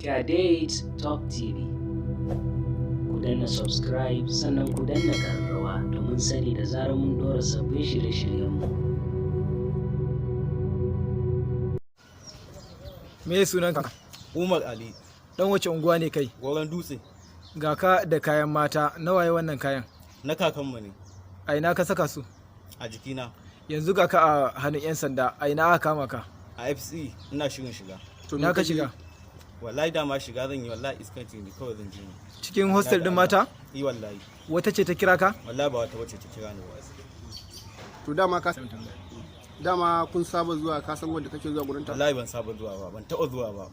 Gaskiya Date Talk TV. Ku danna subscribe, sannan ku danna ƙararrawa domin sani da zarar mun ɗora sabbin shirye-shiryenmu. Me sunanka? Umar Ali. Dan wace unguwa ne kai? Goron Dutse. Ga ka da kayan mata, nawa ye wannan kayan? Na kakanmu ne. A ina ka saka su? A jikina. Yanzu ga ka a hannun 'yan sanda, a ina aka kama ka? A FC, ina shirin shiga. Ina ka shiga? Wallahi dama shiga zan yi, wallahi iskanci ne kawai zan je ne. Cikin hostel din mata? Yi wallahi. Wata ce ta kira ka? Wallahi ba wata wacce ta kira ni ba. To dama kun saba zuwa, ka san wanda kake zuwa gurin ta? Wallahi ban saba zuwa ba, ban taɓa zuwa ba.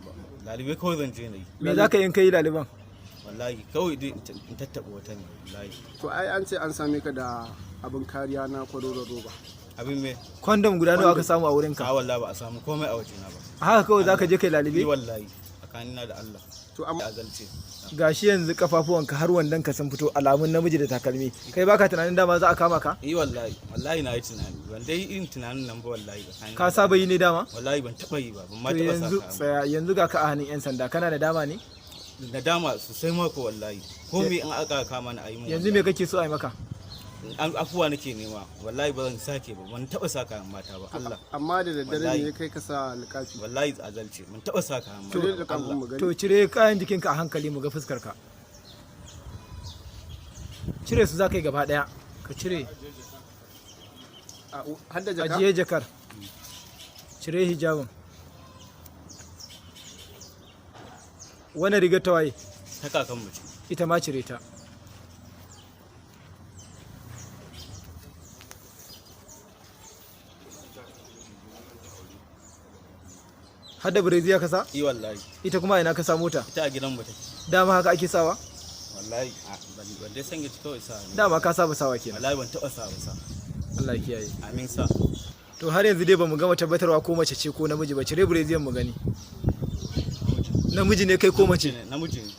Lalibai kawai zan je na yi. Me za ka yi in kai laliban? Wallahi kawai dai in tattaɓa wata ne wallahi. To ai an ce an same ka da abin kariya na kwaroron roba. Abin me? Condom guda nawa aka samu a wurinka? Ka wallahi ba a samu komai a wajena ba. A haka kawai za ka je kai Yi lalibe? wallahi, tsakanina da Allah. To amma Azalce. Gashi yanzu kafafuwanka har wandon ka sun fito, alamun namiji da takalmi. Kai baka tunanin dama za a kama ka? Yi wallahi, wallahi na yi tunani. Ban dai irin tunanin nan ba wallahi tsakanina Ka da saba yi ne dama? Wallahi ban taɓa yi ba, ban ma To taɓa yanzu sa. tsaya, yanzu ga ka a hannun 'yan sanda, kana da dama ne? Nadama sosai mako wallahi. Ko me in aka kama ni a yi mun. Yanzu me kake so a yi maka? An afuwa nake nema, wallahi ba zan sake ba, ban taba sa kayan mata ba, Allah. Amma da daddare Wallahi. ne kai ka sa alƙafi? Wallahi azalce, ban taba sa kayan To mata da ba, kafin Allah. mu gani. To cire kayan jikinka a hankali mu ga fuskar ka. Cire su za ka yi gaba daya. Ka cire. Har da jaka? Ajiye jakar. Cire hijabin. Wannan rigar ta waye? Ta kakan mu ce. Ita ma cire ta. Har da bireziya ka sa? Yi wallahi. Ita kuma ina ka samo ta? Ita a gidan mu take. Dama haka ake sawa? Wallahi ban dai san ita kawai sa ne. Dama ka saba sawa kenan. Wallahi ban taba sa ba sa. Allah ya kiyaye. Amin sa. To har yanzu dai bamu gama tabbatarwa ko mace ce ko namiji ba. Cire bireziyan mu gani. Namiji ne kai ko mace? Namiji ne.